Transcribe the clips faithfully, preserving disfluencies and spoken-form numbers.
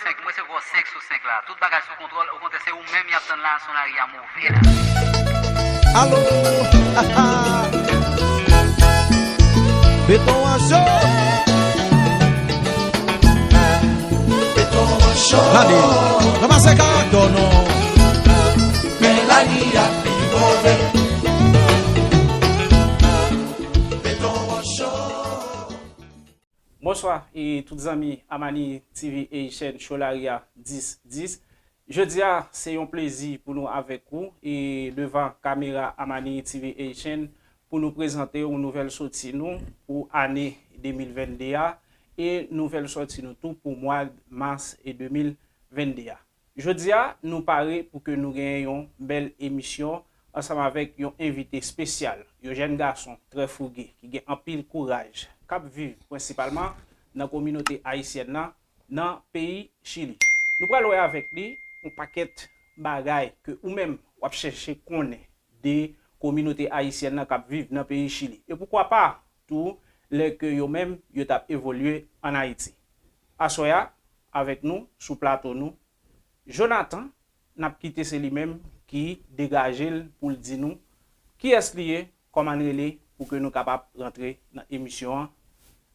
Senk, mwen se vò senk sou senk la. Tout bagay sou kontwòl, okontrè, se ou menm y ap tann la, son lari a move la. Alo! Beton an cho! Beton an cho! Gade, nan pase karaktè w non. Men lari a pi move. Beton an cho! Bonswa, e tout zanmi Amani T V Haitian Show Lari a dis dis. Jodi a, se yon plezi pou nou avèk ou e devan kamera Amani T V Haitian pou nou prezante yon nouvèl soti nou pou ane de mil venn de a e nouvèl soti nou tou pou mwa mas e de mil venn de a. Jodi a, nou pare pou ke nou genyen yon bèl emisyon ansanm avèk yon envite espesyal, yon jèn gason trè fouge ki gen anpil kouraj, k ap viv prensipalman nan kominote ayisyèn nan, nan peyi Chili. Nou pral wè avèk li yon pakèt bagay ke ou menm w ap chèche konnen de kominote ayisyèn nan k ap viv nan peyi Chili. E poukwa pa tou lè ke yo menm yo t ap evolye ann Ayiti. Aswè a, avèk nou, sou plato nou, Jonathan, n ap kite se li menm ki degaje l pou l di nou kiyès li ye, kòman l rele, pou ke nou kapab rantre nan emisyon an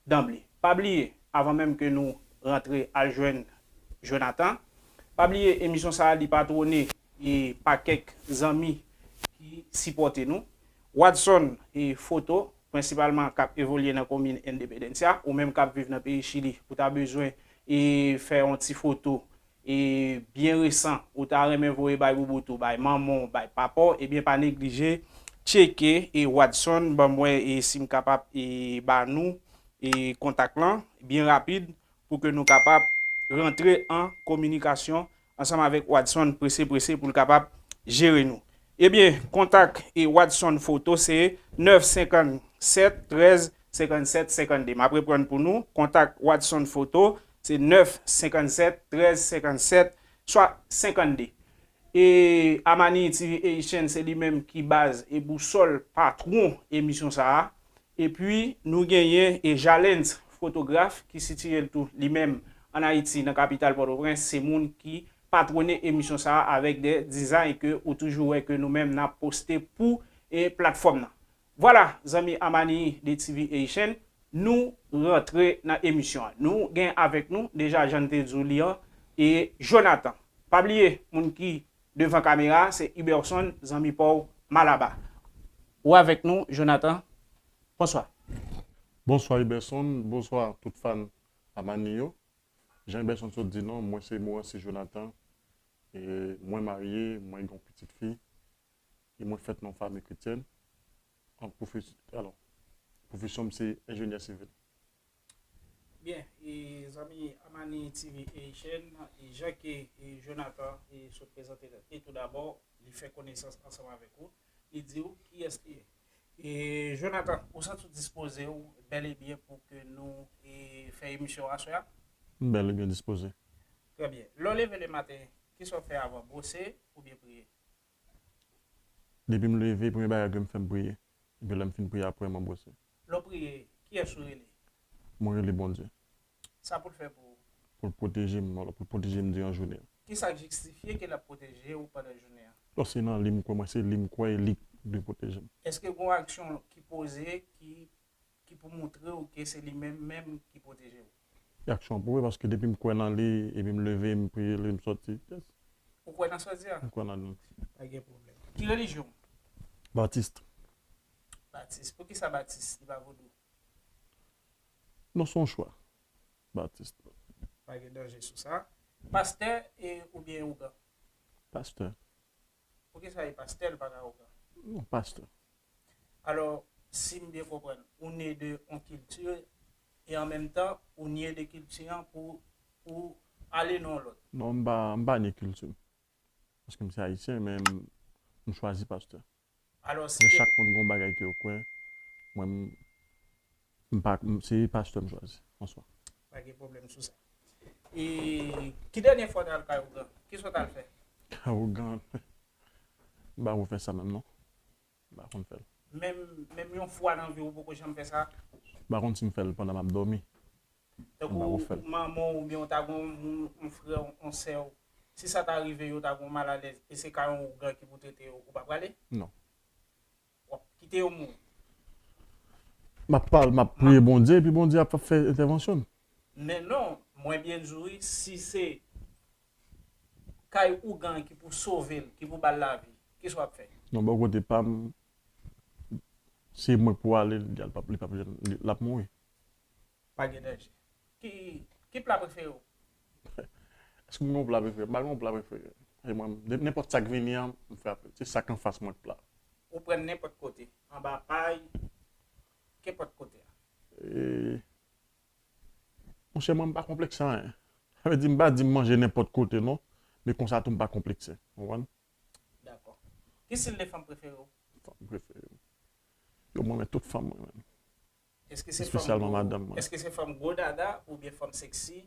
danble. Pa bliye, avan menm ke nou rantre al jwenn Jonathan, pa bliye emisyon sa a li patwone e pa kèk zanmi ki sipòte nou. Wadson e Foto, prensipalman k ap evolye nan komin Independencia, ou menm k ap viv nan peyi Chili, ou ta bezwen e fè yon ti foto e byen resan, ou ta renmen voye bay boubout ou, bay manman w, bay papa w, ebyen pa neglije tcheke e Wadson, ban m wè e si m kapab e ba nou e kontak lan byen rapid pou ke nou kapab rantre an kominikasyon ansanm avèk Wadson prese prese pou l kapab jere nou. Ebyen, kontak e Wadson Foto se nèf senkannsèt trèz senkannsèt senkannde. M ap reprann pou nou, kontak Wadson Foto se nèf senkannsèt trèz senkannsèt swa senkannde. E Amani T V Haitian se li menm ki baz e bousòl patwon emisyon sa a. Epi nou genyen e Jalens Fotograf ki sitiye l tou li menm ann Ayiti nan kapital Pòtoprens, se moun ki patwone emisyon sa a avèk de dizay ke ou toujou wè ke nou menm n ap poste pou e platfòm nan. Vwala, zanmi Amani de T V Haitian, nou rantre nan emisyon an. Nou gen avèk nou, deja jan n te di w li an, e Jonathan. Pa bliye, moun ki devan kamera a, se Iberson, zanmi pa w Malaba. Ou avèk nou, Jonathan. Bonswa. Bonswa, Iberson. Bonswa, tout fan Amani yo. Jan Iberson sot di non, mwen se Morancy Jonathan. E mwen marye, mwen gen yon pitit fi. E mwen fèt nan yon fanmi kretyèn. An pwofes-, alò, pwofesyon m se enjenyè sivil. Byen, e zanmi Amani T V Haitian, e jan ke e Jonathan e sot prezante l, e toudabò, li fè konesans ansanm avèk ou, li di w kiyès li ye. E Jonathan, ou santi w dispoze w bèl e byen pou ke nou e fè emisyon aswè a? M bèl e byen dispoze. Trè byen. Lè w leve lematen, kisa w fè avan, bwose oubyen priye? Depi m leve, premye bagay ke m fè, m priye. Epi lè m fin priye, apre m bwose. Lè w priye, kiyès ou rele? Mwen rele Bondye. Sa pou l fè pou ou? Pou l pwoteje m, pou l pwoteje m diran jounen an. Kisa k jistifye ke l ap pwoteje w pandan jounen an? Bon, se nan li m kwè, mwen se li m kwè, e li k dwe pwoteje m. Èske gen yon aksyon ki poze ki, ki pou montre w ke se li menm menm ki pwoteje w? E aksyon pou wi, paske depi m kwè nan li, epi m leve, m priye li, m sòti. Yes. Ou kwè nan sa w di a? M kwè nan li. Pa gen pwoblèm. Ki relijyon w? Batis. Batis. Poukisa Batis? Li pa vodou? Non, se yon chwa. Batis. Pa gen danje sou sa. Pastè e oubyen ougan? Pastè. Poukisa e pastè, l pa ka ougan? Non, pastè. Alò, si m byen konprann, ou ne de yon kilti e an menm tan, ou nye de kilti an pou, pou ale nan yon lòt? Non, m pa, m pa nye kilti m. Paske m se ayisyen, men m, m chwazi pastè. Alò, si Men chak moun gen yon bagay ke yo kwè. Mwen, m, m pa, m, se pastè m chwazi. Bonswa. Pa gen pwoblèm sou sa. E ki dènye fwa w t al kay ougan? Kisa w t al fè? Kay ougan? M pa konn fè sa menm, non. M pa konn fè l. Menm, menm yon fwa nan vi w, ou poko janm fè sa? M pa konn si m fè l pandan m ap dòmi. Tankou manman w oubyen w ta gen yon frè, yon sè w, si sa ta rive yo ta gen yon malalèz e se ka yon ougan ki pou trete yo, ou pa prale? Non. W ap kite yo mouri? M ap pale, m ap priye Bondye epi Bondye ap fè entèvansyon l. Men non, mwen byen di w wi, si se kay ougan ki pou sove l, ki pou ba l lavi, kisa w ap fè? Non, bò kote pa m, se mwen k pou ale, li p ap, li p ap, l ap mouri. Pa gen danje. Ki, ki pla prefere w? Èske m gen yon pla prefere? M pa gen yon pla prefere. E mwen, nenpòt sa k vini an, m frape. Se sa k anfas mwen k pla. Ou pran nenpòt kote, anba pay, kenpòt kote a. E, monchè, mwen, m pa konplekse anyen. Sa vle di, m pa di m manje nenpòt kote, non. Men konsa tou, m pa konplekse. Ou konprann? Dakò. Ki stil de fanm prefere w? Fanm prefere m. Yo, mwen renmen tout fanm, mwen menm. Èske se fanm espesyalman gwo, madanm mwen. Èske se fanm gwo dada oubyen fanm seksi?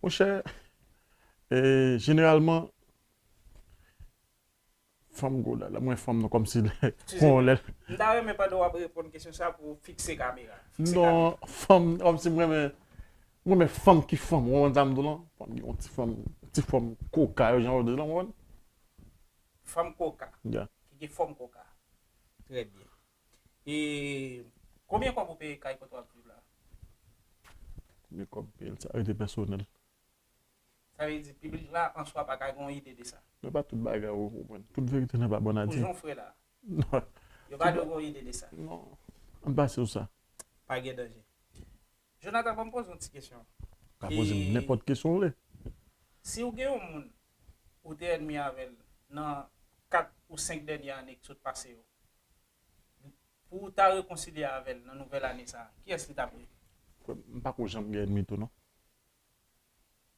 Monchè, e, jeneralman, fanm gwo dada. Mwen fanm nan kòmsi lè. M ta renmen pandan w ap reponn kesyon sa pou w fikse kamera. Non, fanm kòmsi mwen renmen, mwen renmen fanm ki fanm. Ou konprann sa m di w lan? Fanm ki yon ti fanm, ti fanm koka yo, jan yo di lan, ou konprann? Fanm koka. Yeah. Ki gen fòm koka. Trè byen. E konbyen kòb ou peye kay kote w ap viv la? Konbyen kòb m peye l, sa rete pèsonèl. Sa vle di, piblik la, an swa, pa ka gen yon ide de sa. Men pa tout bagay ou konprann. Tout verite nan pa bòn a di. Ou jan w fre la. Non. Yo pa dwe gen yon ide de sa. Non. Ann pase sou sa. Pa gen danje. Jonathan, ban m poze yon ti kesyon. Ou ka poze m nenpòt kesyon w vle. Si w gen yon moun ou te ènmi avè l nan kat ou senk dènye ane ki sot pase yo, pou w ta rekonsilye avè l nan nouvèl ane sa a, kiyès li t ap ye? M pa ko janm gen ènmi tou, non.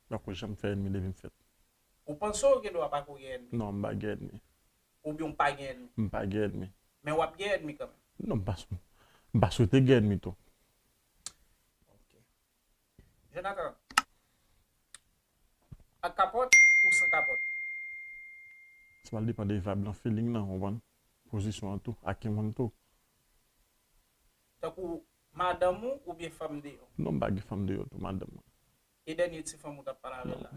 M pa ko janm fè ènmi depi m fèt. Ou panse w gen dwa pa ko gen ènmi? Non, m pa gen ènmi. Oubyen w pa gen ènmi? M pa gen ènmi. Men w ap gen ènmi kanmenm? Non, m pa, m pa swete gen ènmi tou. Ok. Jonathan, ak kapòt ou san kapòt? Sa pral depann de vibe lan, feeling lan, ou konprann? Pozisyon an tou, ak yon moun tou. Tankou madanm ou oubyen fanm deyò? Non, m pa gen fanm deyò tou, madanm mwen. E dènye ti fanm ou t ap pale avè l la?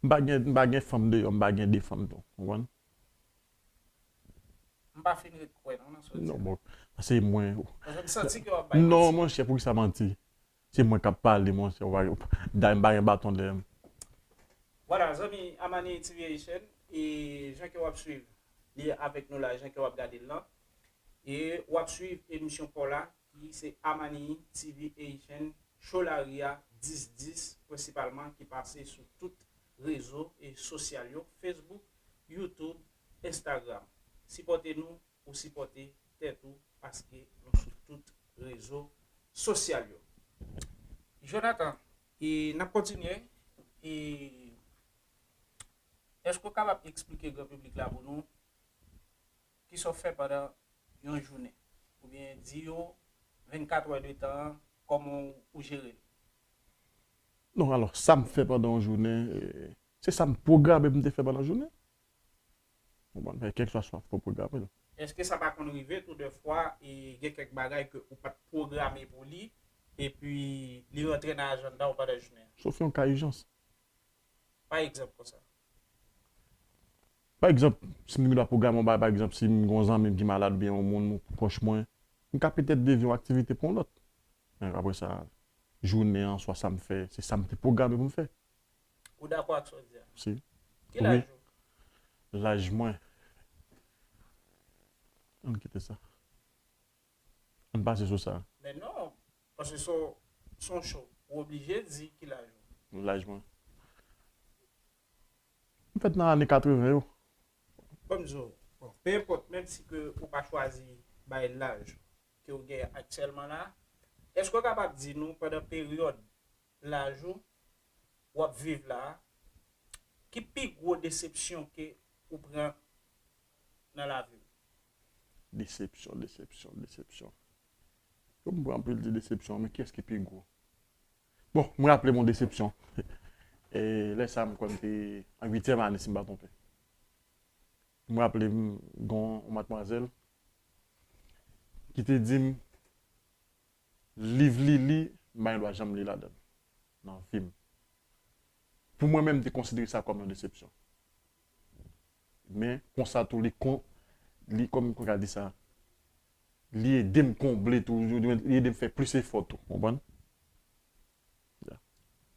M pa gen, m pa gen fanm deyò, m pa gen de fanm tou, ou konprann? M pa fin ret kwè non, nan sa w di a. Non, bon, se mwen. Paske m santi ke w ap bay manti. Non, monchè, poukisa manti? Se mwen k ap pale, monchè, w pa, dayè m pa gen baton dèyè m. Vwala, zanmi Amani T V Haitian, e jan ke w ap swiv li avèk nou la, jan ke w ap gade l lan, e w ap swiv emisyon pa w la, ki se Amani T V Haitian, Show Lari a dis dis, prensipalman, ki pase sou tout rezo e sosyal yo, Facebook, YouTube, Instagram. Sipòte nou, ou sipòte tèt ou, paske nou sou tout rezo sosyal yo. Jonathan, e n ap kontinye, e èske w kapab eksplike gran piblik la pou nou kisa w fè pandan yon jounen? Oubyen di yo vennkat è de tan an, kòman w jere l? Non, alò, sa m fè pandan yon jounen, e, se sa m pwograme pou m te fè pandan jounen. Ou konprann? Kèlkeswa sa w pwograme l. Èske sa pa konn rive tou dèfwa e gen kèk bagay ke ou pa t pwograme pou li, epi li rantre nan ajanda w pandan jounen an? Sof yon ka ijans. Pa egzanp konsa. Pa egzanp, si m gen dwa pwograme yon bagay, pa egzanp, si m gen yon zanmi m ki malad oubyen yon moun pwòch mwen, m ka petèt devye yon aktivite pou yon lòt. Men apre sa, jounen an, swa sa m fè, se sa m te pwograme pou m fè. Ou dakò ak sa w di a? Si. Ki laj ou? Laj mwen. Ann kite sa. Ann pase sou sa. Men non, paske se yon, se yon show. Ou oblije di ki laj ou. Laj mwen. M fèt nan ane katreven yo. Ban m di w, bon, pe enpòt, menm si ke ou pa chwazi bay laj ke w gen aktyèlman la, èske w kapab di nou pandan peryòd laj ou w ap viv la a, ki pi gwo desepsyon ke ou pran nan lavi w? Desepsyon, desepsyon, desepsyon. Yo, m pran anpil ti desepsyon, men kiyès ki pi gwo? Bon, m raple m yon desepsyon. E lè sa a, m kwè m te an uityèm ane, si m pa twonpe. M raple m gen yon madmwazèl ki te di m, liv li li M pa gen dwa janm li ladan l nan vi m. Pou mwen menm, m te konsidere sa kòm yon desepsyon. Men, konsa tou, li kon, li, kòm, kòman ka di sa, li ede m konble tou, li ede m fè plis efò tou, w konprann?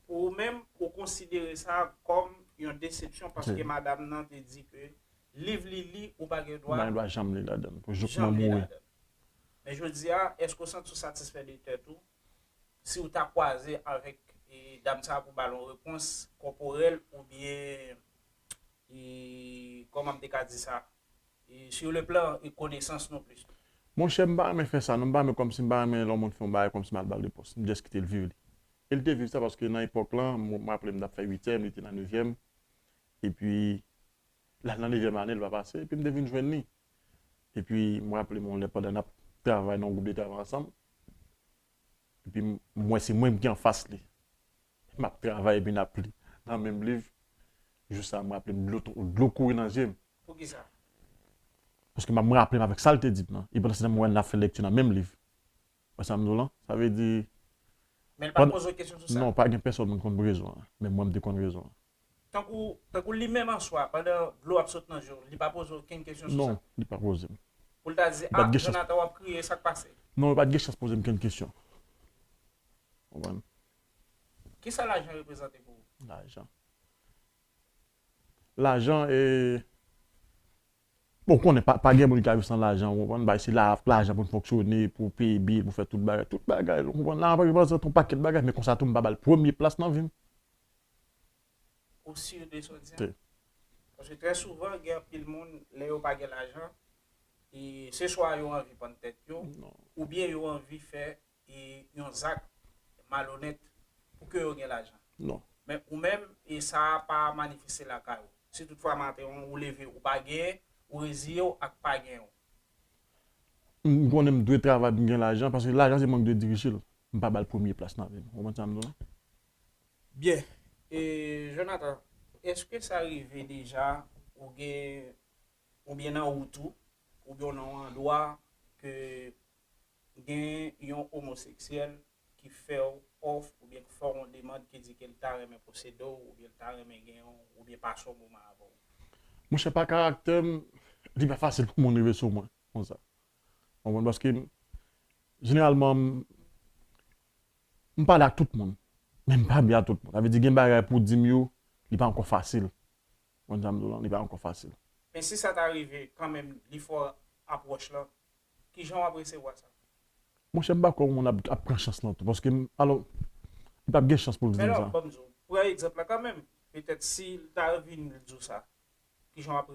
Ou menm, ou konsidere sa kòm yon desepsyon paske madanm nan te di ke liv li li, ou pa gen dwa. M pa gen dwa janm li ladan l, pou jouk mwen mouri. Men jodi a, èske w santi w satisfè de tèt ou? Si w ta kwaze avèk e, dam sa pou ba l yon repons kòporèl oubyen e, kòman m te ka di sa? E, sur le plan e konesans nou plis. Monchè, m pa renmen fè sa non, m pa renmen kòmsi m pa renmen lè yon moun fè yon bagay kòmsi m al ba l repons. M just kite l viv li. E l te viv sa paske nan epòk lan, m raple m t ap fè uityèm, li te nan nevyèm. Epi, l al nan nevyèm ane, l pa pase, epi m te vin jwenn li. Epi, m raple m yon lè pandan n ap travay nan yon gwoup de travay ansanm, epi m wè se mwen ki anfas li. M ap travay epi n ap li nan menm liv. Jou sa a, m raple m dlo, dlo kouri nan zye m. Poukisa? Paske m ap raple m avèk sa l te di m nan. E pandan se tan m wè n ap fè lekti nan menm liv. Wè sa m di w lan? Sa vle di. Men l pa t poze w kesyon sou sa? Non, pa gen pèsòn moun konn rezon an. Men mwen, m te konn rezon an. Tankou, tankou li menm an swa, pandan dlo ap sot nan je w, li pa poze w okenn kesyon sou sa? Non, li pa poze m. Pou l ta di, a, Jonathan, w ap kriye, sa k pase? Non, li pa t gen chans poze m kenn kesyon. Konprann? Kisa lajan reprezante pou ou? Lajan. Lajan, e, bon, w konnen, pa, pa gen moun ki ka viv san lajan, w konprann? Bay se la, lajan pou n fonksyone, pou peye bil, pou fè tout bagay, tout bagay, w konprann? Lajan pa reprezante yon pakèt bagay, men konsa tou, m pa ba l premye plas nan vi m. Ou si de sa w di an? Paske trè souvan, gen anpil moun, lè yo pa gen lajan, e se swa yo anvi pann tèt yo, oubyen yo anvi fè e yon zak malonèt pou ke yo gen lajan. Non. Men ou menm, e sa a pa manifeste lakay ou. Si toutfwa maten ou leve, ou pa genyen, ou reziye w ak pa genyen w. M konnen m dwe travay pou m gen lajan, paske lajan se mwen ki dwe dirije l. M pa ba l premye plas nan vi m. Ou konprann sa m di w lan? Byen. E, Jonathan, èske sa rive deja ou gen, oubyen nan wout ou, oubyen nan yon andwa ke gen yon omoseksyèl ki fè w òf oubyen ki fè w yon demann ki di ke l ta renmen posede w oubyen l ta renmen genyen w oubyen pase yon moman avè w? Monchè, pa karaktè m, li pa fasil pou moun rive sou mwen konsa. Ou konprann? Paske jeneralman, m pale ak tout moun, men m pa byen ak tout moun. Sa vle di gen bagay pou di m yo, li pa ankò fasil. Ou konprann sa m di w lan? Li pa ankò fasil. Men si sa ta rive kanmenm, li fè w apwòch lan, kijan w ap resevwa sa? Monchè, m pa kwè yon moun ap, ap pran chans lan tou. Paske, alò, li p ap gen chans pou l di m sa. Men non, ban m di w, pran egzanp la kanmenm. Petèt si l ta vin di w sa, kijan w ap,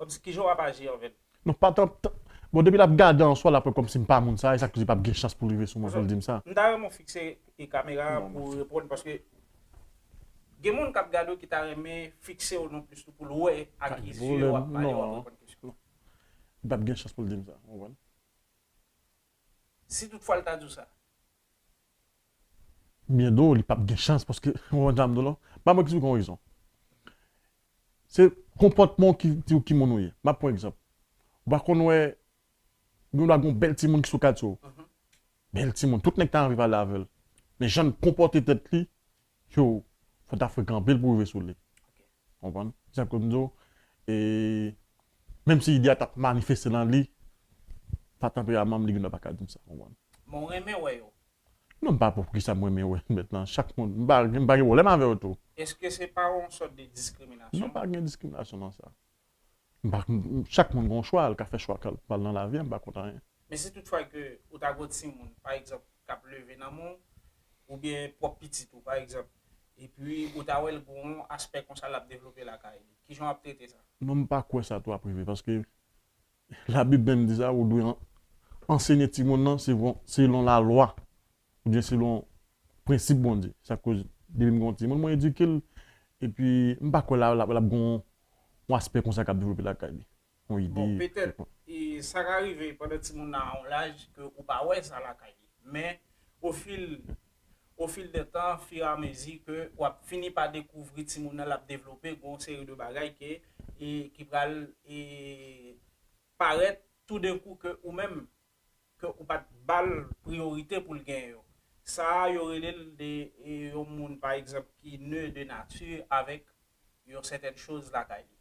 kòmsi kijan w ap aji avè l? Non, pa tan, tan, bon, depi l ap gade an swa, l ap wè kòmsi m pa moun sa, e sa k koze pa p gen chans pou l rive sou mwen pou l di m sa. M ta renmen w fikse e kamera a pou w reponn, paske gen moun k ap gade w ki ta renmen fikse w non plis tou pou l wè ak zye w ap pale, w ap reponn kesyon. Li p ap gen chans pou l di m sa, w konprann? Si toutfwa l ta di w sa. Byen do, li p ap gen chans paske, w konprann sa m di w lan? Ban mwen eksplike w yon rezon. Se konpòtman w ki di w ki moun ou ye. M ap pran egzanp. Ou pa konn wè, gen dwa gen yon bèl timoun ki sou katye w. Bèl timoun, tout nèg ta anvi pale avè l. Men jan l konpòte tèt li, yo, fò w ta frekan anpil pou w rive sou li. Konprann? Se sa k fè m di w, e, menm si ide a t ap manifeste nan li, pa tanperaman m, li gen dwa pa ka di m sa, konprann? Men w renmen wè yo? Non, m pa wè poukisa m renmen wè mèt lan. Chak moun, m pa, m pa gen pwoblèm avè yo tou. Èske se pa yon sòt de diskriminasyon? Non, pa gen diskriminasyon nan sa. M pa, m, chak moun gen yon chwa, l ka fè chwa k al, pa l nan lavi a, m pa kont anyen. Men si toutfwa ke ou ta gen yon timoun, pa egzanp, k ap leve nan men w, oubyen pwòp pitit ou, pa egzanp, epi ou ta wè l gen yon aspè konsa l ap devlope lakay li, kijan w ap trete sa? Non, m pa kwè sa tou ap rive, paske Labib menm di sa, ou dwe an, ansenye timoun nan selon, selon lalwa, oubyen selon prensip Bondye. Sa k koz, depi m gen yon timoun, mwen edike l, epi m pa kwè l ap, l ap, l ap gen yon, yon aspè konsa k ap devlope lakay li. Yon ide. Bon, petèt, e, sa ka rive pandan timoun nan a yon laj ke ou pa wè sa lakay li. Men, ofil, ofil de tan, firamezi ke w ap fini pa dekouvri timoun nan, l ap devlope, gen yon seri de bagay ke, e, ki pral, e, parèt toudenkou ke ou menm, ke ou pa t ba l priyorite pou l genyen yo. Sa a, yo rele l de e, yon moun, pa egzanp, ki ne de nati avèk yon sètèn choz lakay li.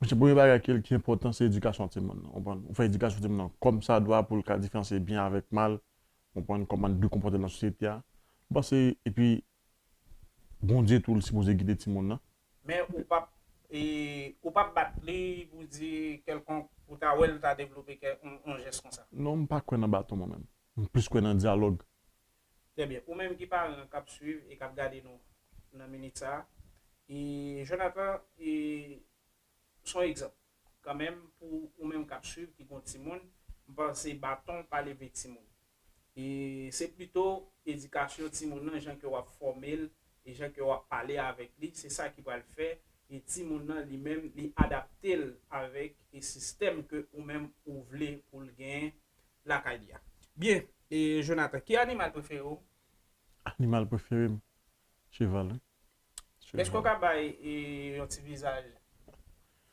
Monchè, premye bagay ki, ki enpòtan, se edikasyon timoun nan. Ou konprann? Ou fè edikasyon timoun nan kòmsadwa pou l ka diferansye byen avèk mal, ou konprann kòman l dwe konpòte l nan sosyete a. M panse, epi, Bondye tou, li sipoze gide timoun nan. Men ou p ap e, ou p ap bat li pou di kèlkonk, ou ta wè l ta devlope kè, yon, yon jès konsa. Non, m pa kwè nan baton, mwen menm. M plis kwè nan dyalòg. Trè byen. Ou menm ki paran k ap swiv e k ap gade nou nan minit sa a, e Jonathan, e, s on egzanp kanmenm pou ou menm k ap swiv, ki gon timoun, m panse baton pa leve timoun. E se plito edikasyon timoun nan, jan ke w ap fòme l, e jan ke w ap pale avèk li, se sa ki pral fè e timoun nan li menm li adapte l avèk e sistèm ke ou menm ou vle pou l genyen lakay li a. Byen, e Jonathan, ki animal prefere w? Animal prefere m? Cheval, wi. Èske w ka bay e, yon ti vizaj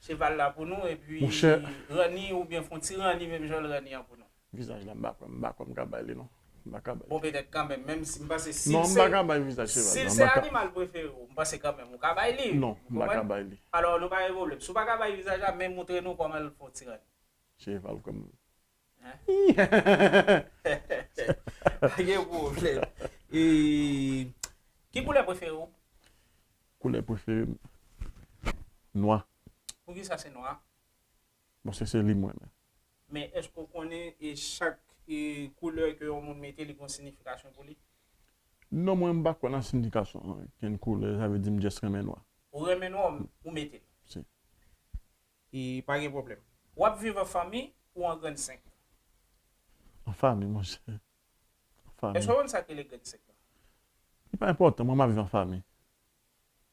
cheval la pou nou, epi Monchè. Ranni, oubyen fè yon ti ranni menm jan l ranni an pou nou? Vizaj la, m pa kwè, m pa kwè m ka bay li, non. M pa ka bay li. Bon, petèt kanmenm, menm si m panse si l Non, m se, pa ka bay vizaj cheval, si l non, m se pa ka. Animal prefere w, m panse kanmenm ou ka bay li. Non, m pa ka bay li. Alò, nou pa gen pwoblèm. Si w pa ka bay vizaj la, men moutre nou kòman l fè yon ti ranni. Cheval kòm. Pa gen pwoblèm. E, ki koulè prefere w? Koulè prefere m? Nwa. Poukisa se nwa? Paske se li m renmen. Men èske w konnen e chak e koulè ke yon moun mete, li gen yon siyifikasyon pou li? Non, mwen m pa kwè nan siyifikasyon kenn koulè, sa vle di m just renmen nwa. Ou renmen nwa, ou mete l. Si. E pa gen pwoblèm. W ap viv an fanmi ou an grenn senk? An fanmi, monchè. An fanmi. Èske w konn sa k rele grenn senk lan? Li pa enpòtan, mwen m ap viv an fanmi.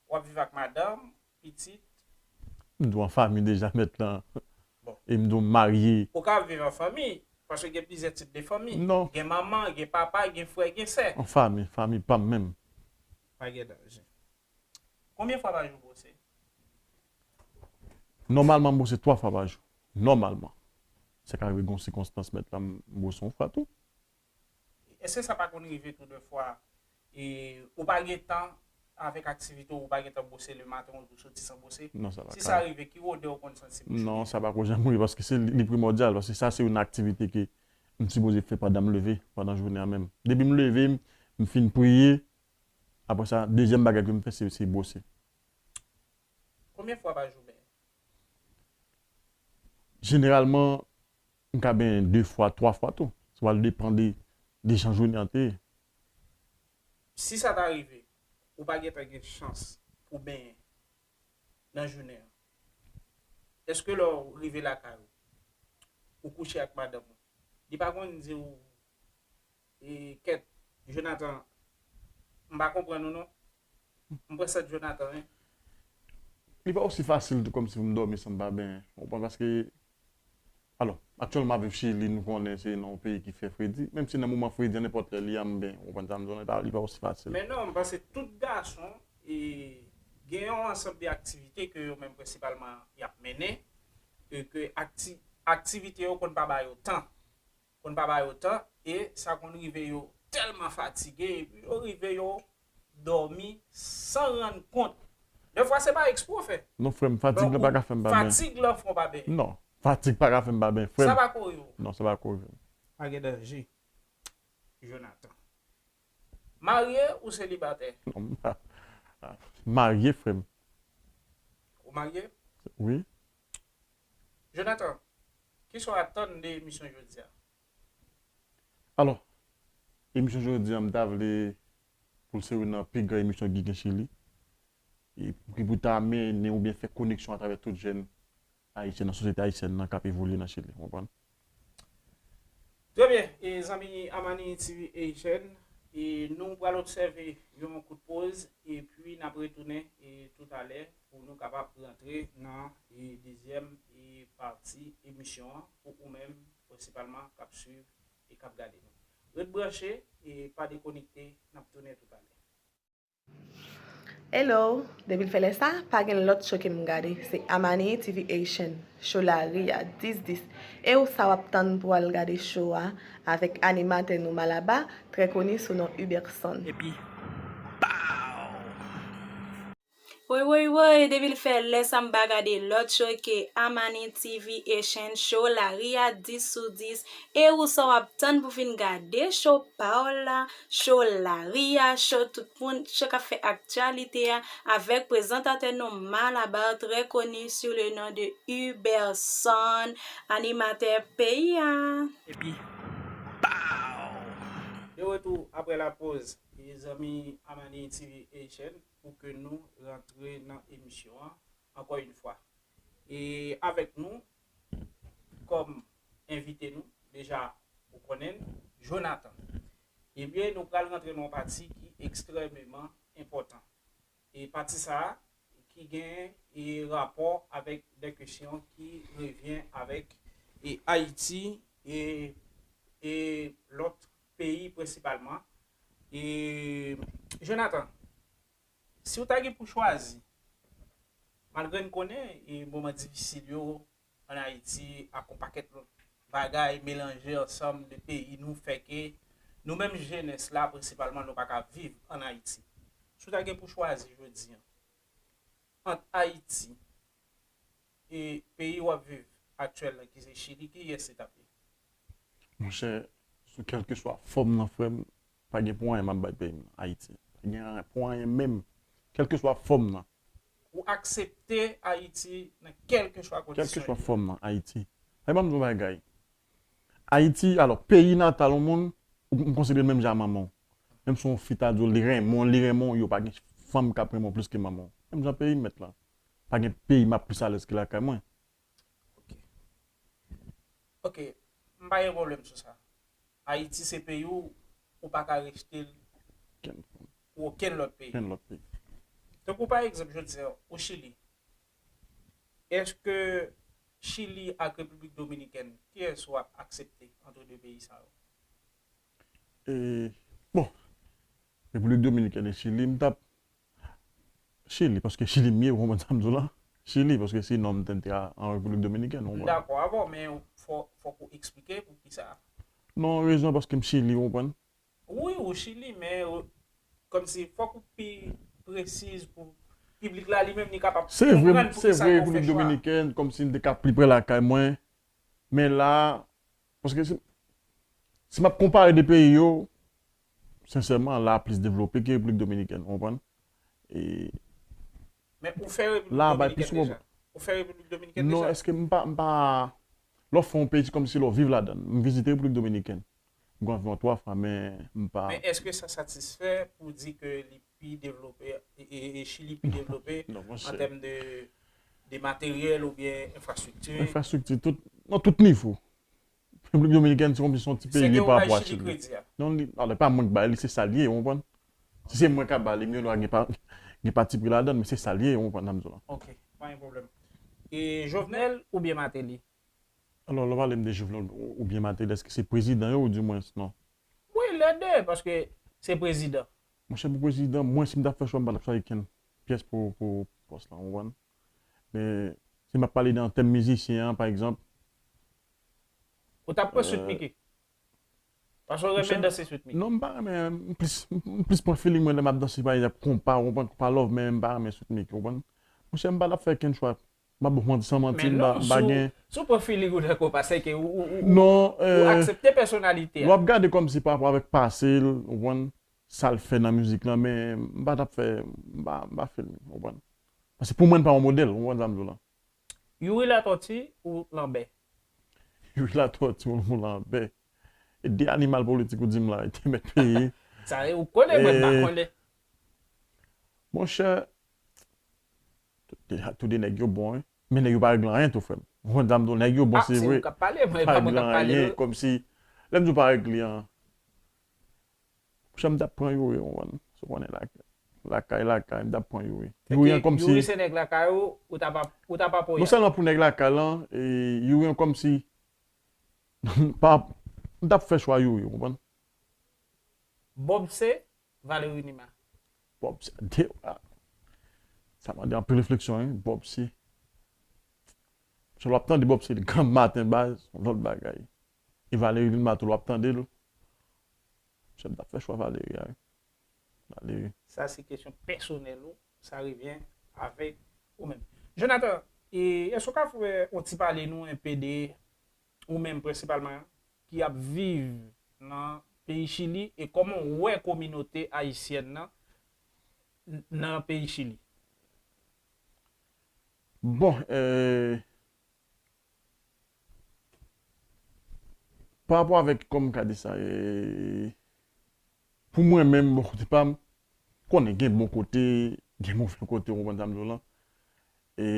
W ap viv ak madanm, pitit? M di w an fanmi deja, mèt lan. Bon. E m di w m marye. Ou ka ap viv an fanmi, paske gen plizyè tip de fanmi. Non. Gen manman, gen papa, gen frè, gen sè. An fanmi, fanmi pa m menm. Pa gen danje. Konbyen fwa pa jou w bwose? Nòmalman, m bwose twa fwa pa jou. Nòmalman. Sa ka rive gen yon sikonstans mèt la, m bwose yon fwa tou. Èske sa pa konn rive tou dèfwa e ou pa gen tan avèk aktivite w, ou pa gen tan bwose lematen, ou soti san bwose? Non, sa pa ka. Si sa rive, ki wodè w konn santi bouch ou? Non, sa pa ko janm rive, paske se li, li primòdyal, paske sa se yon aktivite ke m sipoze fè pandan m leve, pandan jounen an menm. Depi m leve, m, m fin priye, Apre sa, dezyèm bagay ke m fè, se, se bwose. Konbyen fwa pa jou w benyen? Jeneralman, m ka benyen de fwa, twa fwa tou. Sa pral depann de, de jan jounen an te ye. Si sa ta rive, ou pa gentan gen chans pou benyen nan jounen an, èske lè w rive lakay ou, ou kouche ak madanm ou, li pa konn di w, E, kèt, Jonathan, m pa konprann ou non. M pran sant Jonathan, wi. Li pa osi fasil tou kòmsi pou m dòmi san m pa benyen. Ou konprann? Paske, alò, aktyèlman m ap viv Chili, nou konnen se nan yon peyi ki fè fredi. Menm si nan moman fredi an, nenpòt lè li a, m benyen. Ou konprann sa m di w lan? Li pa, li pa osi fasil. Men non, m panse tout gason e, gen yon ansanm de aktivite ke yo menm prensipalman y ap mennen, e ke akti, aktivite yo konn pa ba yo tan. Konn pa ba yo tan, e sa konn rive yo tèlman fatige, epi yo rive yo dòmi san rann kont. Dèfwa se pa ekspre w fè. Non, frè m, fatig lan pa ka fè m pa benyen. Fatig lan fè w pa benyen. Non, fatig pa ka fè m pa benyen, frè m. Sa pa kore w. Non, sa pa kore m. Pa gen danje. Jonathan. Marye ou selibatè? Non, m pa. Marye, frè m. Ou marye? Wi. Jonathan, kisa w atann de emisyon jodi a? Alò, emisyon jodi a, m ta vle pou l se youn nan pi gran emisyon ki gen Chili. E ki pou ta mennen oubyen fè koneksyon atravè tout jèn ayisyen nan sosyete ayisyèn nan k ap evolye nan Chili, w konprann? Trè byen, e zanmi Amani T V Asian, e nou pral obsève yon kout poz, epi n ap retounen e toutalè pou nou kapab rantre nan e dezyèm e pati emisyon an pou ou menm prensipalman k ap swiv e k ap gade nou. Ret branche e pa dekonekte, n ap tounen toutalè. Hello! Depi l fè lè sa, pa gen lòt show ke m gade, se Amani T V Haitian, show lari a, dis dis. E ou sa w ap tann pou w al gade show a avèk animatè nou Malaba, trè koni sou non Uberson. Epi, pow! Woy, woy, woy, depi l fè lè sa m pa gade lòt show ke Amani T V Haitian, show lari a, dis sou dis. E ou sa w ap tann pou fin gade show pa w la, show lari a, show tout moun, show k ap fè aktyalite a, avèk prezantatè nou Malabar, trè koni sou le non de Uberson, animatè peyi a. Epi, pow! De retour après la pause, mezanmi, Amani T V Haitian, pou ke nou rantre nan emisyon an, ankò yon fwa. E avèk nou, kòm envite nou, deja ou konnen l, Jonathan. Ebyen, nou pral rantre nan yon pati ki ekstrèmeman enpòtan. E pati sa a, ki gen, e, rapò avèk de kesyon ki revyen avèk, e, Ayiti e, e lòt peyi prensipalman. E, Jonathan, si w ta gen pou chwazi, malgre n konnen, e, moman difisil yo ann Ayiti ak yon pakèt lòt bagay melanje ansanm de peyi nou fè ke nou menm jenès la prensipalman nou pa ka viv ann Ayiti. Si w ta gen pou chwazi jodi an ant Ayiti e peyi w ap viv aktyèl la ki se Chili, kiyès se t ap ye? Monchè, sou kèlkeswa fòm nan, frè m, pa gen pou anyen m ap bay peyi m nan, Ayiti. Pa gen anyen pou anyen menm, kèlkeswa fòm nan. Ou aksepte Ayiti nan kèlkeswa kondisyon. Kèlkeswa fòm nan, Ayiti. Ay, ban m di w yon bagay. Ayiti, alò, peyi natal yon moun, ou, m konsidere l menm jan a manman w. Menm si yon fi ta di w li renmen w, li renmen w, yo pa gen fanm k ap renmen w plis ke manman w. Menm jan peyi m mèt la. Pa gen peyi m ap plis alèz ke lakay mwen. Ok. Ok, m pa gen pwoblèm sou sa. Ayiti se peyi w, ou pa ka rejte l pou okenn lòt peyi. Okenn lòt peyi. Tankou pa egzanp, jodi a, o Chili, èske Chili ak Repiblik Dominikèn, kiyès w ap aksepte antre de peyi sa yo? E, bon, Repiblik Dominikèn e Chili, m t ap Chili, paske Chili m ye, ou konprann sa m di w la? Chili, paske sinon m te, te an Repiblik Dominikèn, ou konprann? M dakò avè w, men fò, fòk ou eksplike poukisa. Non, rezon paske m Chili, ou konprann? Wi, ou Chili, men, ou, kòmsi fòk ou pi presize pou piblik la li menm li kapab konprann poukisa ke w fè chwa. Se vre, se vre, Repiblik Dominikèn, kòmsi m te ka pli pre lakay mwen, men la, paske si, si m ap konpare de peyi yo, sensèman, la plis devlope ke Repiblik Dominikèn, ou konprann? E Men ou fè Repiblik Dominikèn deja? Ou fè Repiblik Dominikèn deja? Non, èske m pa, m pa, lè w fè yon peyi, se kòmsi lè w viv ladan l. M vizite Repiblik Dominikèn. M gen anviwon twa fwa, men m pa. Men èske sa satisfè pou di ke li pi devlope, e, e, e Chili pi devlope an tèm de, de materyèl oubyen enfrastrikti? Enfrastrikti, tout, nan tout nivo. Repiblik Dominikèn, se kòmsi se yon ti peyi li pa rapwoche li. Non, li, alò, pa mwen k ba li, se sa l ye, ou konprann? Si se mwen k ap ba li, m yo gen pa, gen patipri ladan l, men se sa l ye, ou konprann sa m di w la. Ok, pa gen pwoblèm. E Jovenel oubyen Martelly? Alò, lè w pale m de Jovenel ou, oubyen Martelly, èske se prezidan yo, ou di mwens non? Wi, lè de, paske se prezidan. Monchè, pou prezidan, mwen, si m t ap fè chwa, m pa t ap chwazi kenn pyès pou, pou pòs la, ou konprann? Men, si m ap pale de an tèm mizisyen an, pa egzanp, Ou t ap pran Sweet Micky? Paske w renmen danse Sweet Micky. Non, m pa renmen, m plis, m plis pran feeling mwen lè m ap danse, pa egzanp, konpa, ou konprann, konpa love, men m pa renmen Sweet Micky, ou konprann? Monchè, m pa t ap fè kenn chwa. M ap ba w manti san manti, m pa, m pa gen. Si w pran feeling ou nan konpa, se ke ou, ou, ou, ou aksepte pèsonalite a. Non, w ap gade kòmsi pa rapò avèk pase l, ou konprann, sa l fè nan mizik lan, men m pa t ap fè, m pa, m pa fè l, ou konprann? Paske pou mwen, l pa yon modèl, ou konprann sa m di w la? Youri Latortue ou Lambert? Youri Latortue ou Lambert? E de animal politik ou di m la, e te mèt peyi. Sa, ou konnen, mwen pa konnen. Monchè, tou de, tou de nèg yo bon, wi. Men nèg yo pa regle anyen tou, frè m. Ou konn sa m di w, nèg yo bon, se vre. Ah, se ou k ap pale, mwen pa mwen k ap pale, non. Pa regle anyen, kòmsi, lè m di w pa regle an, Monchè, m t ap pran Youri, ou konprann? Si w konnen lakay, lakay, lakay, m t ap pran Youri. Youri an kòmsi. Youri se nèg lakay ou, ou t ap, ou t ap apoye. Non sèlman pou nèg lakay lan, e Youri an kòmsi. Pa, m t ap fè chwa Youri, ou konprann? Bob se Valery Numa. Bob se de a. Sa mande anpil refleksyon, wi. Bob se. Se w ap tande Bob se granm maten baz, yon lòt bagay. E Valéry Lilma tou, w ap tande l. Misye t ap fè chwa Valéry a, wi. Valéry. Sa se kesyon pèsonèl ou, sa revyen avèk ou menm. Jonathan, e èske w ka fè yon ti pale nou enpe de ou menm prensipalman ki ap viv nan peyi Chili e kòman w wè kominote ayisyèn nan nan peyi Chili? Bon, euh, pa rapò avèk, kòman m ka di sa, euh, pou mwen menm, bò kote pa m, konnen gen bon kote, gen move kote, ou konprann sa m di w lan. E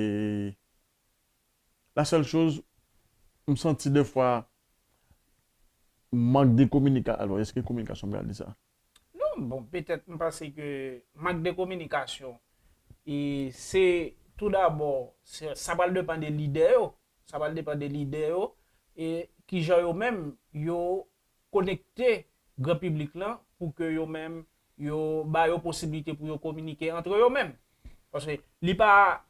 la sèl choz, m santi defwa mank de kominika-, alò, èske kominikasyon m pral di sa? Non, bon, petèt m panse ke mank de kominikasyon, e se tou dabò, se, sa pral depann de lidè yo, sa pral depann de lidè yo, e kijan yo menm yo konekte gran piblik lan pou ke yo menm yo ba yo posiblite pou yo kominike antre yo menm. Paske li pa,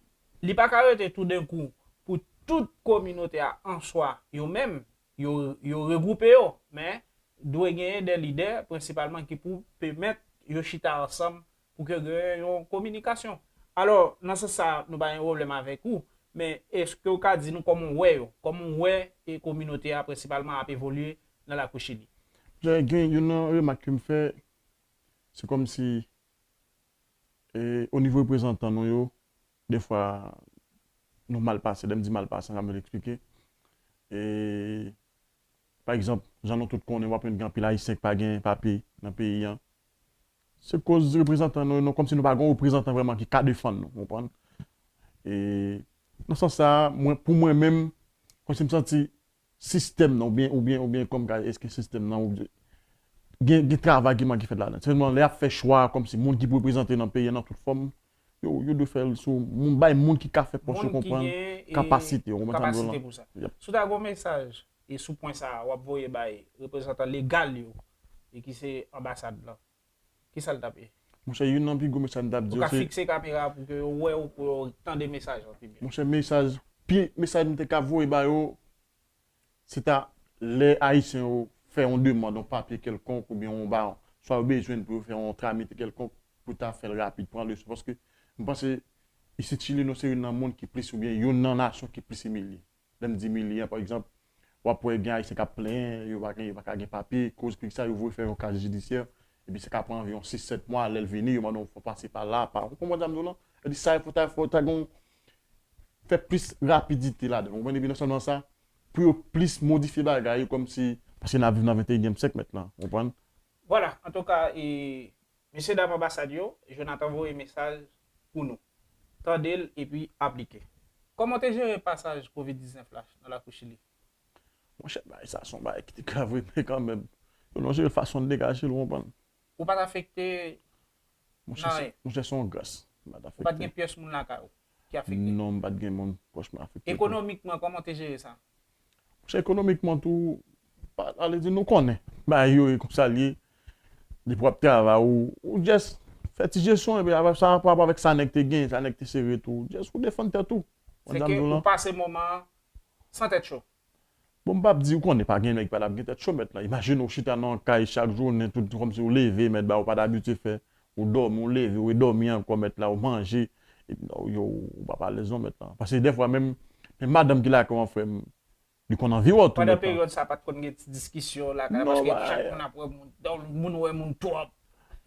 li pa ka rete toudenkou pou tout kominote a an swa yo menm, yo, yo regwoupe yo, men dwe genyen de lidè prensipalman ki pou pèmèt yo chita ansanm pou ke genyen yon kominikasyon. Alò, nan sans sa, nou pa gen pwoblèm avèk ou, men èske w ka di nou kòman w wè yo, kòman w wè e kominote a prensipalman ap evolye nan lakou Chili? Gen, gen youn nan remak ke m fè, se kòmsi, e, o nivo reprezantan nou yo, defwa, nou mal pase. Lè m di mal pase, an ka mal eksplike. E, pa egzanp, jan nou tout konnen, w ap jwenn gen anpil Ayisyen ki pa gen papye nan peyi an. Se koz reprezantan nou, nou, kòmsi nou pa gen yon reprezantan vrèman ki ka defann nou, w konprann? E, nan sans sa, mwen, pou mwen menm, kòmsi m santi sistèm nan, oubyen, oubyen, oubyen kòm ka, èske sistèm nan, oubyen, gen, gen travay ki manke fèt ladan. Sèlman, lè y ap fè chwa, kòmsi moun ki pou reprezante nan peyi an nan tout fòm, yo, yo dwe fè l sou moun, bay moun ki ka fè pòs yo konprann, kapasite yo, konprann sa m di w lan? Pou sa. Yep. Si w ta gen yon mesaj, e sou pwen sa a, w ap voye bay reprezantan legal yo, e ki se anbasad lan, kisa l t ap ye? Monchè, youn nan pi gwo mesaj m t ap di yo, se... Ou ka fikse kamera pou ke yo wè w, pou yo tande mesaj lan pi byen. Monchè, mesaj, pi, mesaj m te ka voye ba yo, se ta lè Ayisyen yo fè yon demann, yon papye kèlkonk, oubyen yon ba, swa yo bezwen l pou yo fè yon tramite kèlkonk, pou ta fè l rapid, pran leson. Paske m panse, isit Chili, nou se youn nan moun ki plis, oubyen youn nan nasyon ki plis imilye. Lè m di imilye an, pa egzanp, w ap wè gen Ayisyen k ap plenyen, yo pa gen, yo pa ka gen papye, koz krik sa, yo voye fè yon kaziye jidisyè, epi sa ka pran anviwon sis, sèt mwa, lè l vini, yo mande w fò pase pa la, pa, ou konprann sa m di w lan? Sa di sa, fò ta, fò ta gen, fè plis rapidite ladan, ou konprann? Epi non sèlman sa, pou yo plis modifye bagay yo, kòmsi, paske n ap viv nan venteyinyèm syèk mentnan, ou konprann? Vwala, antouka, e, mesye dam anbasad yo, Jonathan voye mesaj pou nou. Tande l epi aplike. Kòman w te jere pasaj kovid diznèf la nan lakou Chili? Monchè, bagay sa se yon bagay ki te grav wi, men kanmenm, yo nan jere l fason l degaje l, ou konprann? Ou pa t afekte nan anyen? Monchè, se yon gras. M pa t afekte. Ou pa t gen pyès moun lakay ou ki afekte? Non, m pa t gen moun pwòch mwen afekte tou. Ekonomikman, kòman w te jere sa? Monchè, ekonomikman tou, pa, ale di nou konnen bagay yo ye konsa l ye. Depi w ap travay, ou, ou just fè ti jesyon, epi apre sa, pa rapò avèk sa nèg te gen, sa nèg te sere tou, just ou defann tèt ou. Se ke ou pase moman an san tèt cho. Bon, m p ap di, ou konnen, pa gen nèg ki pa t ap gen tèt cho, mèt la. Imajine w chita nan yon kay chak jounen, tout kòmsi w leve, mèt ba, ou pa t abitye fè. Ou dòmi, ou leve, ou redòmi ankò, mèt la, ou manje. Epi, non, yo, ou p ap alèz non, mèt la. Paske dèfwa, menm, menm madanm ki lakay w an, frè m, li konn anvi wè w tou, mèt la. Pandan peryòd sa, pa t konn gen ti diskisyon lakay, paske chak moun ap wè moun, moun wè moun twòp.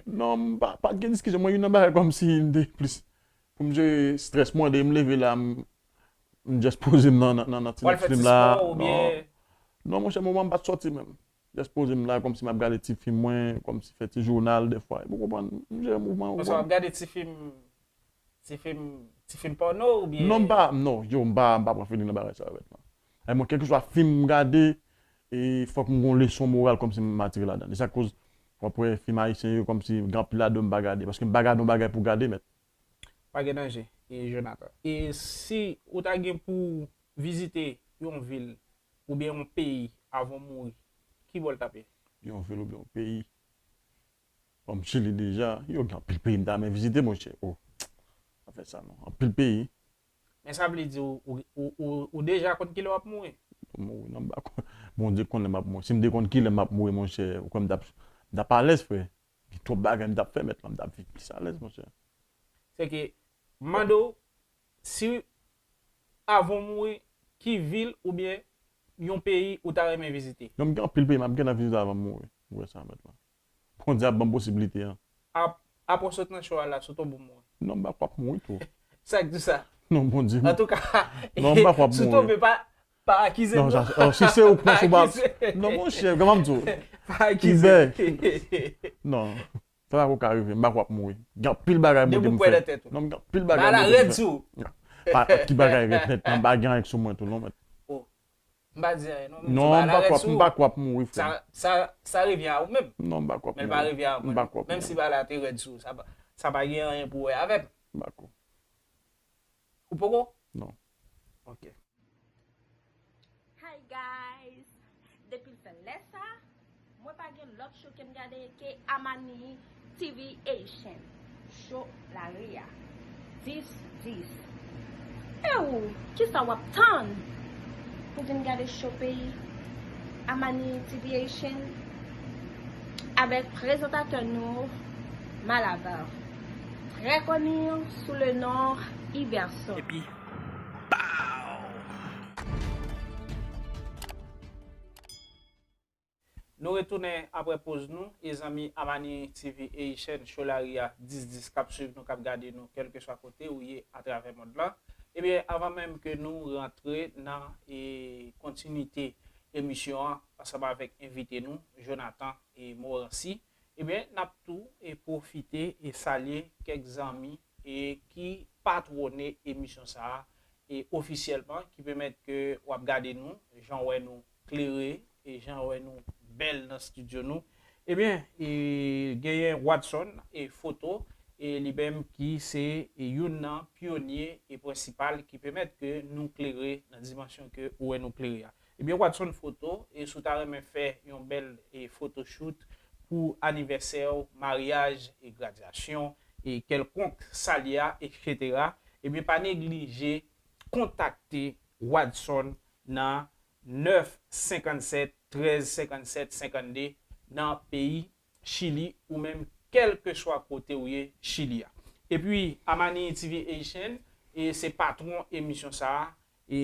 Non, m pa, pa t gen diskisyon. Mwen, youn nan bagay kòmsi m te plis pou m jere strès mwen, de m leve la, m, m just poze m nan, nan, nan, nan ti Netflix la. Non, monchè, moman m pa t sòti menm. Just poze m la, kòmsi m ap gade ti fim mwen, kòmsi fè ti jounal dèfwa. Epi w konprann, m jere mouvman, ou konprann. Paske w ap gade ti fim, ti fim, ti fim pòno oubyen? Non, m pa, non, yo, m pa, m pa pran feeling nan bagay sa yo, mèt la. Ay, mwen, kèlkeswa fim m gade, e fòk m gon leson moral kòmsi m atire ladan. E sa k koz w ap wè fim ayisyen yo kòmsi gen anpil ladan yo m pa gade. Paske m pa gade yon bagay pou gade, mèt. Pa gen danje, e Jonathan. E si ou ta gen pou vizite yon vil oubyen yon peyi avan w mouri, ki bò l t ap ye? Yon vil oubyen yon peyi? Bon, m Chili deja. Yo, gen anpil peyi m ta renmen vizite, monchè. Oh, pa fè sa non. Anpil peyi. Men sa vle di ou, ou, ou, ou, ou deja konn kilè w ap mouri? Mouri, non, m pa konn. Bondye konn lè m ap mouri. Si m te konn kilè m ap mouri, monchè, ou kwè m t ap, m t ap alèz, frè. Gen twòp bagay m t ap fè, mèt la, m t ap viv plis alèz, monchè. Se ke, m mande w, si avan w mouri, ki vil oubyen yon peyi ou ta renmen vizite? Non, m gen anpil peyi m ap gentan vizite avan m mouri. Ou wè sa, mèt la. Bondye ap ban m posiblite an. Ap, ap w sot nan cho a la, si w tonbe w mouri. Non, m pa kwè ap mouri tou. Sa k di sa? Non, Bondye. Antouka, non, m pa kwè ap mouri. Si w tonbe, pa, pa akize m non. Si se ou k panse ou pa. Non, monchè, kòman m di w? Pa akize m. Non. Sa pa ko ka rive, m pa kwè ap mouri. Gen anpil bagay Bondye m fè. Depi w pwè nan tèt ou. Non, m gen anpil bagay Bondye m fè. Ba la rèd sou ou. Ki bagay rèd, mèt? M pa gen anyen sou mwen tou, non, mèt. M pa di anyen non. Non, m pa kwè ap mouri, frè. Sa, sa, sa revyen a ou menm. Non, m pa kwè ap mouri. Men l pa revyen a mwen. M pa kwè ap mouri. Menm si bagay la te rèd sou ou, sa pa, sa pa gen anyen pou wè avè m. M pa kwè. Ou poko? Non. Ok. Hi guys! Depi l fè lè sa, mwen pa gen lòt show ke m gade ke Amani T V Haitian. Show lari a. Dis, dis. E ou, kisa w ap tann pou vin gade show peyi Amani T V Haitian avèk prezantatè nou, Malabar, très connu sous le nom Iverson. Epi, pow! Nou retounen apre poz nou, e zanmi Amani T V Haitian, show lari a dis dis k ap swiv nou, k ap gade nou, kèlkeswa kote ou ye atravè mond lan. Ebyen, avan menm ke nou rantre nan e, kontinite emisyon an, ansanm avèk envite nou, Jonathan e Morancy, ebyen, n ap tou e pwofite e salye kèk zanmi e ki patwone emisyon sa a e ofisyèlman, ki pèmèt ke w ap gade nou, jan w wè nou klere e jan w wè nou bèl nan estidyo nou. Ebyen, e, genyen Watson e Foto, e li menm ki se e youn nan pyonye e prensipal ki pèmèt ke nou klere nan dimansyon ke ou wè nou klere a. Ebyen, Watson Foto, e si w ta renmen fè yon bèl e photoshoot pou anivèsè w, maryaj e gradyasyon e kèlkonk salye a, etsetera, ebyen, pa neglije kontakte Watson nan nèf senkannsèt trèz senkannsèt senkannde nan peyi Chili, ou menm kèlkeswa kote w ye Chili a. Epi, Amani T V Haitian, e se patwon emisyon sa a, e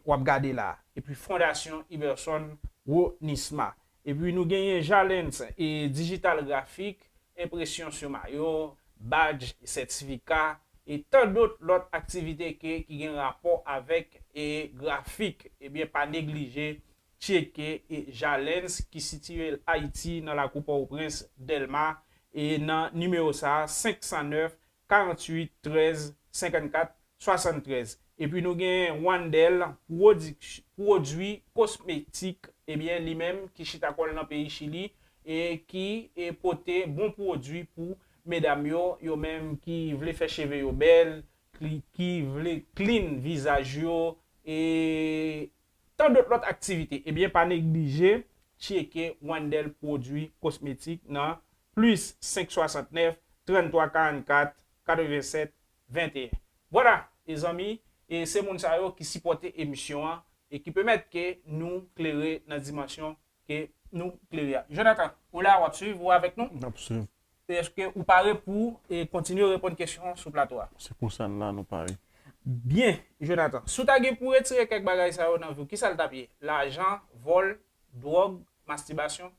w ap gade la. Epi Fondasyon Iverson Ronisma. Epi nou genyen Jalens e Digital Grafik, enpresyon sou mayo, badj, sètifika, e tan dòt lòt aktivite ke, ki gen rapò avèk e grafik. Ebyen, pa neglije tcheke e Jalens ki sitiye l Ayiti nan lakou Pòtoprens, Dèlma, e nan nimewo sa a, senk san nèf, karanntuit, trèz, senkannkat, swasanntrèz. Epi nou gen Wandel Pwodui Kosmetik, ebyen, li menm ki chita kò l nan peyi Chili e ki e pote bon pwodui pou medam yo, yo menm ki vle fè cheve yo bèl, ki, ki vle clean vizaj yo, e tan dòt lòt aktivite. Ebyen, pa neglije tcheke Wandel Pwodui Kosmetik nan plis senk swasantnèf, tranntwa karannkat, katrevennsèt, venteyen. Vwala, e zanmi, e se moun sa yo ki sipòte emisyon an e ki pèmèt ke nou klere nan dimansyon ke nou klere a. Jonathan, ou la, w ap swiv, ou avèk nou? M ap swiv. Èske ou pare pou e kontinye reponn kesyon sou plato a? Se konsa n la, nou pare. Byen, Jonathan. Si w ta gen pou retire kèk bagay sa yo nan vi w, kisa l t ap ye? Lajan, vòl, dwòg, mastibasyon?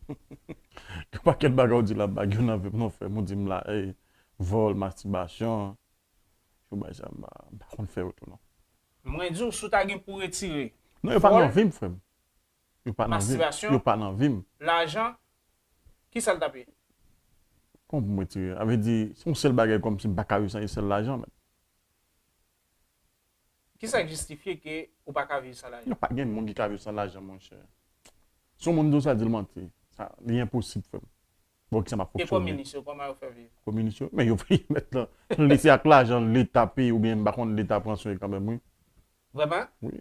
Yon pakèt bagay ou di la, m pa gen yo nan vi m non, frè m. Ou di m la, ey, vòl, mastibasyon. Yon bagay sa, m pa, m pa konn fè yo tou non. Mwen di w, si w ta gen pou retire. Non, yo pa nan vi m, frè m. Yo pa nan vi m. Mastibasyon. Yo pa nan vi m. Lajan, kisa l t ap ye? Kòman pou m retire? Sa vle di, se yon sèl bagay kòmsi m pa ka viv san, se sèl lajan, men. Kisa k jistifye ke ou pa ka viv san lajan? Non, pa gen moun ki ka viv san lajan, monchè. Si yon moun di w sa, di l manti. Sa, li enposib, frè m. Bon, kisa m ap fonksyone? E kominis yo, kòman yo fè viv? Kominis yo? Men yo peye mèt lan. Se ak lajan Leta peye oubyen m pa konn Leta pran swen yo kanmenm, wi. Vrèman? Wi.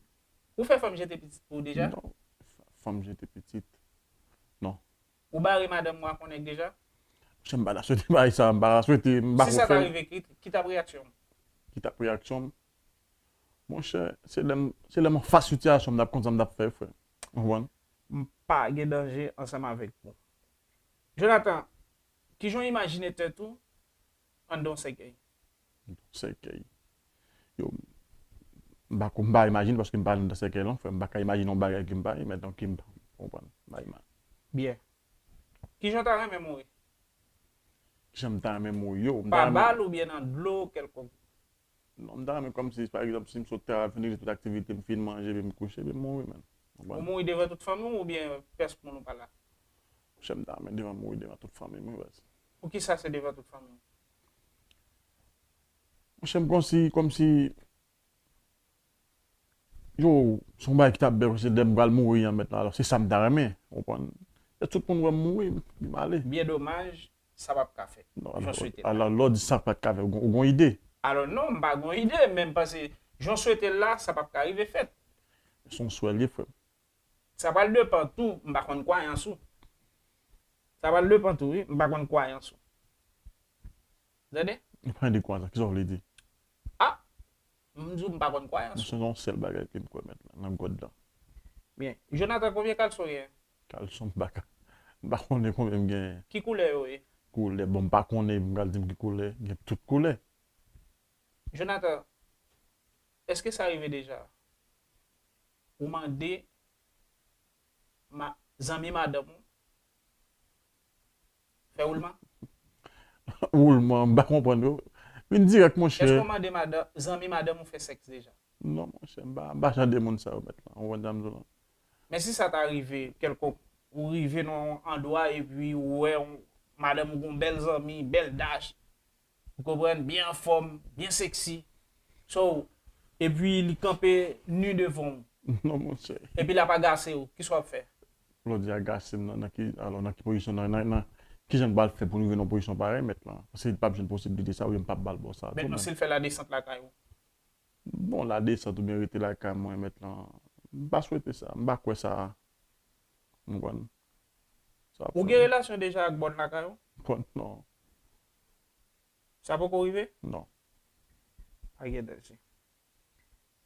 Ou fè fanm jete pitit pou ou deja? Non. Fanm jete pitit? Non. Ou bare madanm ou ak yon nèg deja? Monchè, m pa ta swete bagay sa, m pa ta swete, m pa ko fè l. Si sa ta rive, ki t ap reyaksyon w? Ki t ap reyaksyon m? Monchè, se lè m, se lè m anfas sitiyasyon m, m t ap konn sa m t ap fè, frè. Ou konprann? M pa gen danje ansanm avèk ou. Jonathan, kijan w imajine tèt ou anndan yon sèkèy? Sèkèy. Yo, m pa ko, m pa imajine paske m pa anndan sèkèy lan, frè. M pa ka imajine yon bagay ke m pa ye, men donk m pa konprann. M pa imajine. Byen. Kijan w ta renmen mouri? Kijan m ta renmen mouri? Yo, m ta renmen. Pa bal oubyen nan dlo kèlkonk? Non, m ta renmen kòmsi, pa egzanp, si m sot travay, fin regle tout aktivite m, fin manje, epi m kouche, epi m mouri, man. Ou mouri devan tout fanmi w oubyen pès moun ou pa la? Monchè, m ta renmen devan mouri devan tout fanmi m, wi, baz. Poukisa se devan tout fanmi w? Monchè, m kòmsi, kòmsi, yo, se yon bagay ki t ap bèl, se lè m pral mouri an mèt la, alò, se sa m ta renmen, ou konprann? Lè tout moun wè m mouri, m ale. Byen domaj, sa p ap ka fèt. Non, jan w swete l la. Alò, lè w di sa p ap ka fèt, ou gen yon ide? Alò, non, m pa gen yon ide, men m panse, jan w swete l la, sa p ap ka rive fèt. Se yon swè l ye, frè m. Sa pral depann tou, m pa konn kwayans ou. Sa pral depann tou, wi, m pa konn kwayans ou. Tande? Depann de kwayans, kisa w vle di? Ah! M di w m pa konn kwayans ou. Mwen se yon sèl bagay ke m kwè mèt la, nan God la. Byen. Jonathan, konbyen kalson w genyen? Kalson m pa ka. M pa konnen konbyen m genyen. Ki koulè yo ye? Koulè, bon, m pa konnen, m pral di m ki koulè, gen tout koulè. Jonathan, èske sa rive deja? Ou mande ma, zanmi madanm ou fè woulman? Woulman, m pa konprann yo. Vin dirèk, monchè. Èske w mande madanm, zanmi madanm ou fè sèks deja? Non, monchè, m pa, m pa jan de moun sa yo mèt la. Ou konn sa m di w lan? Men si sa ta rive, kèlkonk, ou rive nan yon andwa epi ou wè yon madanm ou gen yon bèl zanmi, bèl dach, ou konprann, byen anfòm, byen seksi. So, epi li kanpe ni devan w. Non, monchè. Epi l ap agase w, kisa w ap fè? Lè w di agase m nan, nan ki, alò, nan ki pozisyon, nan, nan, nan, kijan m pral fè pou m rive nan yon pozisyon parèy, mèt la? Paske li p ap jwenn posiblite sa, oubyen m p ap ba l bò sa a tou, men. Mentnan, si l fè ladesant lakay ou? Bon, ladesant oubyen rete lakay mwen, mèt la, m pa swete sa, m pa kwè sa. Ou konprann? Ou gen relasyon deja ak bòn lakay ou? Bòn, non. Sa poko rive? Non. Pa gen danje.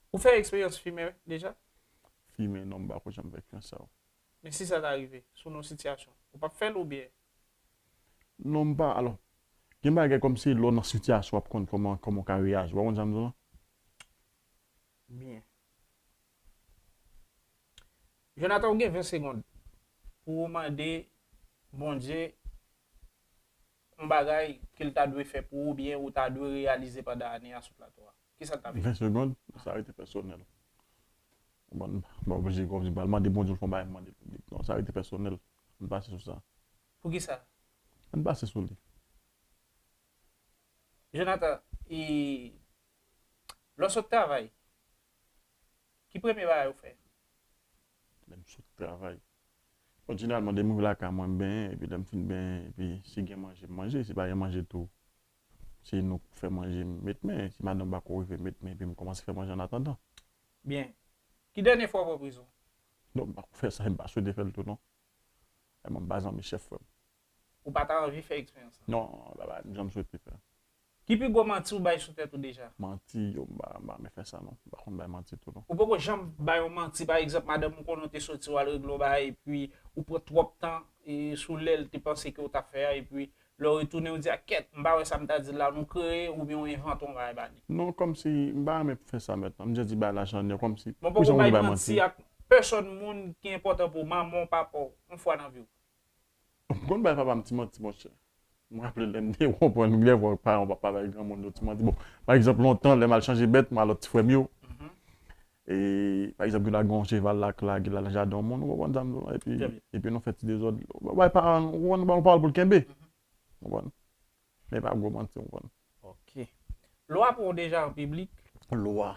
Ou fè eksperyans fimen deja? Fimen, non, m pa kwè janm fè eksperyans sa yo. Men si sa ta rive, si w nan yon sitiyasyon, ou p ap fè l oubyen? Non, m pa, alò, gen bagay kòmsi lè w nan sitiyasyon w ap konn kòman, kòman w ka reyaji. Ou konn sa m di w lan? Byen. Jonathan, ou gen ven segonn pou ou mande Bondye yon bagay ke l ta dwe fè pou ou oubyen ou ta dwe reyalize pandan ane a sou plato a. Kisa l t ap ye? Ven segonn, sa rete pèsonèl. Ou konprann? M pa oblije kòmsi m pral mande Bondye pou l fè yon bagay m mande piblik. Non, sa rete pèsonèl. Ann pase sou sa. Poukisa? Ann pase sou li. Jonathan, e, lè w sot travay, ki premye bagay ou fè? Lè m sot travay. Bon, jeneralman, depi m rive lakay mwen, m benyen, epi lè m fin benyen, epi si gen manje, m manje, si pa gen manje tou, se nou k fè manje, m met men, si madanm pa ko rive, m met men, epi m kòmanse fè manje annatandan. Byen. Ki dènye fwa w pran prizon? Non, m pa ko fè sa, e m pa swete fè l tou, non. E mwen, m pa zanmi chèf, frè m. Ou pa ta anvi fè eksperyans sa? Non, m pa, pa janm swete fè. Ki pi gwo manti ou bay sou tèt ou deja? Manti, yo, m pa, m pa renmen fè sa non. M pa konn bay manti tou non. Ou poko janm bay yon manti, pa egzanp, madanm ou konnen w te soti w al regle yon bagay, epi ou pran twòp tan e sou lè l te panse ke w t ap fè a, epi lè w retounen, ou di, a kèt, m pa wè sa m ta di l la, nou kreye oubyen w envante yon bagay ba li? Non, kòmsi, m pa renmen fè sa mèt non. M just di bagay la jan l ye, kòmsi. Bon, poko bay manti ak pèsòn moun ki enpòtan pou w, manman w, papa w, yon fwa nan vi w. M konn bay papa m ti manti, monchè. M raple lè m te konprann, gen lè paran w p ap bay granmoun yo ti manti. Bon, pa egzanp, lontan, lè m al chanje bèt, m al lòt ti frè m yo. E, pa egzanp, gen lè gen yon cheval la k lage la nan jaden yon moun, ou konprann sa m di w lan, epi, epi nou fè ti dezòd. Ou bay paran w, ou konprann, ou ba l yon pawòl pou l kenbe. Ou konprann? Men pa gwo manti, ou konprann. Ok. Lwa pran w deja an piblik? Lwa.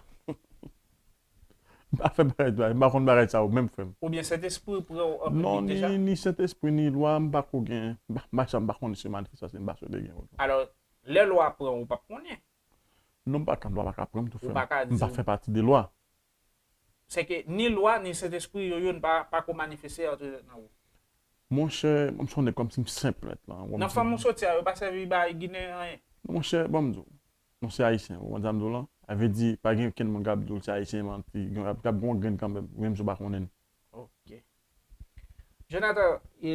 M pa fè bagay, m pa konn bagay sa yo menm, frè m. Oubyen Sentespri pran w an piblik deja? Non, ni, ni Sentespri, ni lwa, m pa ko gen, m pa, m pa janm pa konn si manifestasyon, m pa swete gen yo. Alò, lè lwa pran w, ou p ap konnen? Non, m pa ka, lwa pa ka pran m tou, frè m. Ou pa ka di. M pa fè pati de lwa. Sèke ni lwa, ni Sentespri, yo youn pa, pa ko manifeste antre nan ou. Monchè, m sonje kòmsi m senp nèt lan. Nan fanm ou soti a, yo pa sèvi bay Ginen anyen? Non, monchè, ban m di w. Non, se Ayisyen, ou konprann sa m di w lan? Sa vle di, pa gen okenn moun k ap di w l se Ayisyen, manti, k ap, k ap gen yon grenn kanmenm, menm si w pa konnen l. Ok. Jonathan, e,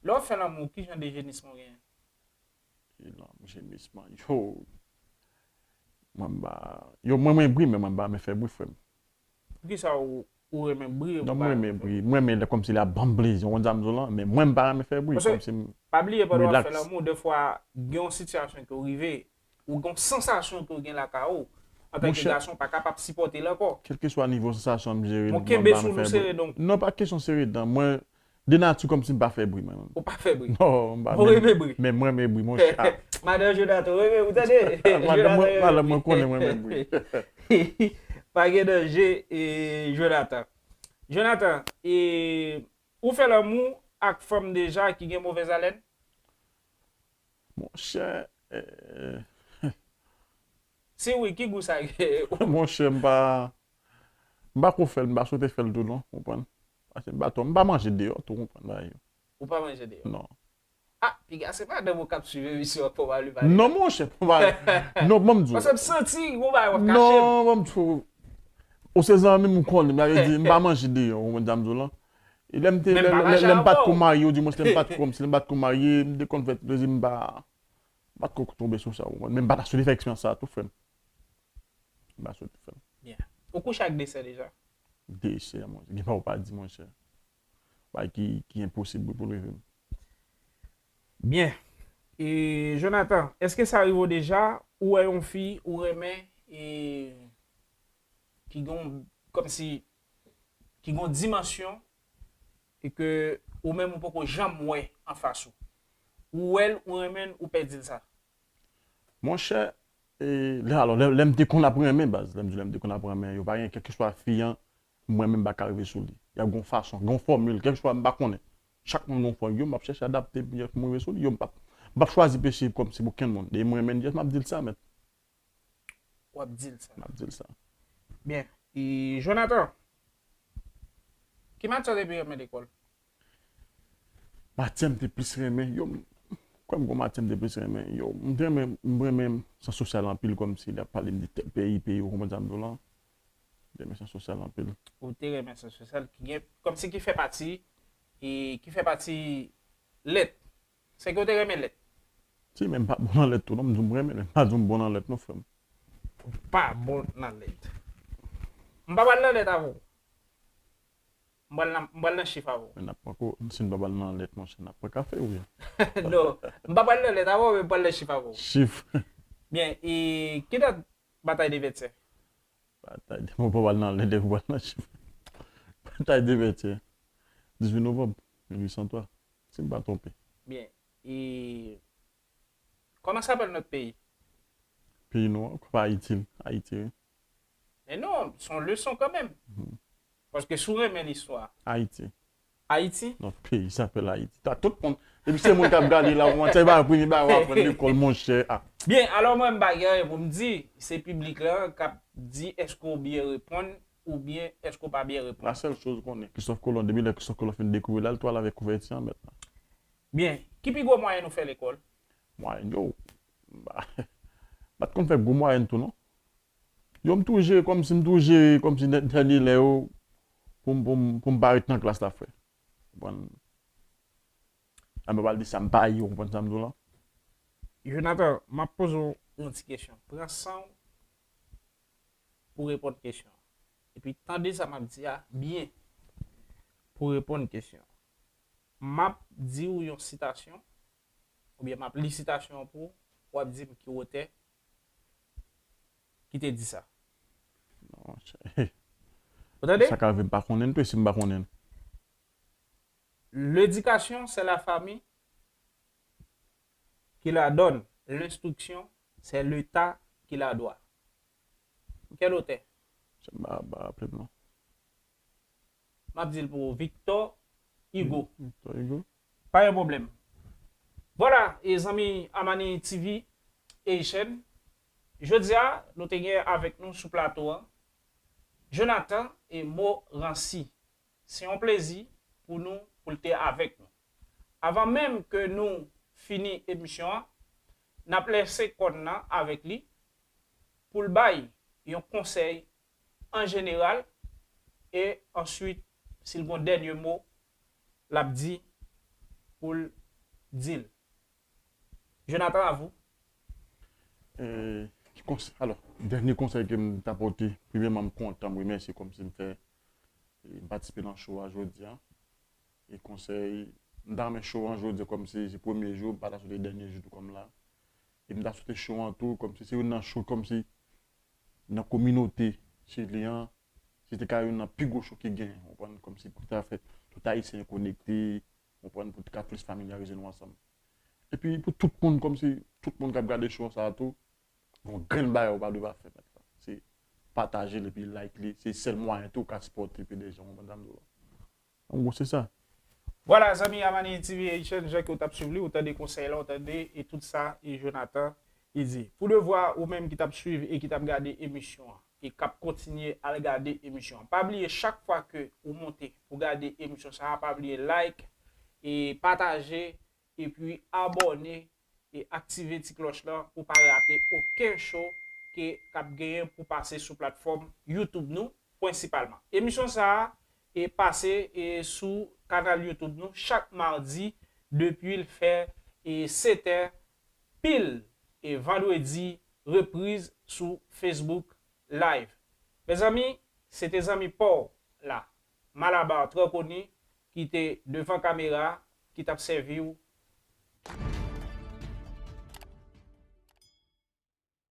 lè w ap fè lanmou, ki jan de jemisman w genyen? E lanmou, jemisman, yo. Mwen m pa, yo, mwen, mwen bri, men mwen m pa renmen fè bri, frè m. Poukisa ou, ou renmen bri, ou pa renmen bri? Non, mwen renmen bri. Mwen renmen lè kòmsi l ap ban m plezi, ou konn sa m di w lan, men mwen m pa renmen fè bri, kòmsi m relax. Paske, pa bliye, pandan w ap fè lanmou, dèfwa, gen yon sitiyasyon ke w rive, ou gen yon sansasyon ke w gen lakay ou. Antanke gason, ou pa kapab sipòte l ankò. Kèlkeswa nivo sansasyon m jere, mwen m pa renmen fè bri. Monchè, m kenbe sou nou sere, donk. Non, pa kesyon sere dan. Mwen, de nati kòmsi m pa fè bri, mwen menm. Ou pa fè bri? Non, m pa. Ou renmen bri? Men mwen renmen bri, monchè. Madan Jonathan, ou renmen, ou tande? Madanm mwen, madanm mwen konnen mwen renmen bri. Pa gen danje, e, Jonathan. Jonathan, e, ou fè lanmou ak fanm deja ki gen movèz alèn? Monchè, e, si wi, ki gou sa ye? Monchè, m pa, m pa ko fè l, m pa swete fè l tou non, konprann? Paske m pa twò, m pa manje deyò tou, konprann bagay yo. Ou pa manje deyò? Non. Ah, piga se madanm ou k ap swiv emisyon an, fò w pa li pale. Non, monchè, fò w pa, non, ban m di w. Paske m santi gon bagay w ap kache m. Non, ban m di w. Ou se zanmi m, ou konnen m, sa vle di, m pa manje deyò, ou konprann sa m di w lan? E lè m te, lè, lè, lè m pa t ko marye, ou di mwen, lè m pa t ko, lè m pa t ko marye, m te konn fè ti plezi, m pa, m pa t ko tonbe sou sa, ou konprann? Men m pa ta swete fè eksperyans sa a tou, frè m. M pa swete fè l. Byen. Ou kouche ak de sè deja? De sè, monchè. Gen pa ou pa di, monchè. Bagay ki, ki enposib wi pou leve m. Byen. E, Jonathan, èske sa rive w deja, ou wè yon fi ou renmen, e, ki gen, kòmsi, ki gen dimansyon, e ke ou menm ou poko janm wè anfas ou? Ou wè l, ou renmen l, ou pèdi l sa? Monchè, e, lè, alò, lè, lè m te konn ap renmen, baz, lè m di lè m te konn ap renmen, yo pa gen, kèlkeswa fi an, mwen menm m pa ka rive sou li. Y ap gon fason, gon fòmil, kèlkeswa m pa konnen. Chak moun gon fòmil, yo m ap chèche adapte pou m rive sou li, yo m p ap, m p ap chwazi peche kòmsi pou kenn moun. E mwen menm, just m ap di l sa, mèt. W ap di l sa. M ap di l sa. Byen. E Jonathan, ki matyè w te pi renmen lekòl? Matyè m te plis renmen, yo, m kwè m gon matyè m te plis renmen, yo, m te renmen, m renmen syans sosyal anpil, kòmsi lè y ap pale m de tèl peyi, peyi, ou konprann sa m di w lan? M te renmen syans sosyal anpil. Ou te renmen syans sosyal, ki gen, kòmsi ki fè pati, e ki fè pati lèt. Se ke w te renmen lèt. Si, men m pa bon nan lèt tou, non, m di w m renmen, men m pa di w m bon nan lèt, non, frè m. Ou pa bon nan lèt. M pa pral nan lèt avè w. M pral nan, m pral nan chif avè w. Men n ap pran ko, si n pa pral nan lèt, monchè, n ap pran kafe, wi. Non, m pa pral nan lèt avè w, men m pral nan chif avè w. Chif. Byen, e ki dat batay de Vètyè? Batay de, mwen pa pral nan lèt, mwen pral nan chif. Batay de Vètyè, dizuit novanm mil uit san twa, si m pa twonpe. Byen. E comment s'appelle notre pays? Peyi nou an, pa Ayiti, Ayiti, wi. Men non, se yon leson kanmenm. Mhm. Paske si w renmen listwa. Ayiti. Ayiti? Notre pays s'appelle Ayiti. Ta tout moun, epi se moun k ap gade la, ou konnen, se pa premye bagay w aprann lekòl, monchè. Ah. Byen, alò mwen, m pa gen anyen pou m di. Se piblik lan k ap di èske w byen reponn oubyen èske w pa byen reponn. La sèl choz ou konnen, Christophe Colomb, depi lè Christophe Colomb fin dekouvri l, al twal avèk kouvèti an mèt la. Byen, ki pi gwo mwayèn ou fè lekòl? Mwayèn, yo, m pa, m pa t konn fè gwo mwayèn tou, non. Yo, m toujou jere kòmsi, m toujou jere kòmsi dè-, dènye lè yo, pou m, pou m, pou m pa ret nan klas la, frè. Konprann? A, m pa pral di sa m pa ye, ou konprann sa m di w lan? Jonathan, m ap poze w yon ti kesyon. Pran san w pou reponn kesyon an. Epi tande sa m ap di a byen pou reponn kesyon an. M ap di w yon sitasyon, oubyen m ap li sitasyon an pou w, w ap di m ki otè ki te di sa. Non, monchè. Ou tande? Sa ka rive m pa konnen l tou, e si m pa konnen l? L'éducation, c'est la famille qui la donne. L'instruction, c'est l'État qui la doit. Quel auteur? Monchè, m pa, pa raple m non. M ap di l pou ou, Victor Hugo. Victor Hugo. Pa gen pwoblèm. Vwala, e zanmi Amani T V Haitian, jodi a, nou te gen avèk nou sou plato an, Jonathan e Morancy. Se yon plezi pou nou, pou l te avèk nou. Avan menm ke nou fini emisyon an, n ap lese kòn nan avèk li pou l bay yon konsèy an jeneral, e answit, si l gon dènye mo, l ap di pou l di l. Jonathan, à vous. E, ki kons- alò, dènye konsèy ke m ta pote, premyèman, m kontan, m remèsye kòmsi m fè, e, m patisipe nan show a jodi a. E konsèy, m ta renmen show an jodi a kòmsi se premye jou, m pa ta swete dènye jou tou kòm la. E m ta swete show an tou, kòmsi se youn nan show kòmsi nan kominote Chili an, se te ka youn nan pi gwo show ki genyen, w konprann, kòmsi pou ta fè tout Ayisyen konekte, w konprann, pou te ka plis familyarize nou ansanm. Epi pou tout moun, kòmsi tout moun k ap gade show sa a tou, yon grenn bagay ou pa dwe pa fè, se pataje l epi like li, se sèl mwayen tou ou ka sipòte P D G, w konprann sa m di w la. An gwo, se sa. Vwala, zanmi Amani T V Haitian, jan ke w t ap swiv li, ou tande konsèy la, ou tande e tout sa e Jonathan li di. Pou devwa ou menm ki t ap swiv e ki t ap gade emisyon an, e k ap kontinye al gade emisyon an, pa bliye chak fwa ke ou monte pou gade emisyon sa a, pa bliye like, e pataje, epi abòne, e aktive ti klòch lan pou pa rate okenn show ke k ap genyen pou pase sou platfòm YouTube nou prensipalman. Emisyon sa a e pase e sou kanal YouTube nou chak madi depi l fè e sèt è pil, e vandredi repriz sou Facebook Live. Mezanmi, se te zanmi pa w la, Malabar Trè Koni, ki te devan kamera, ki t ap sèvi w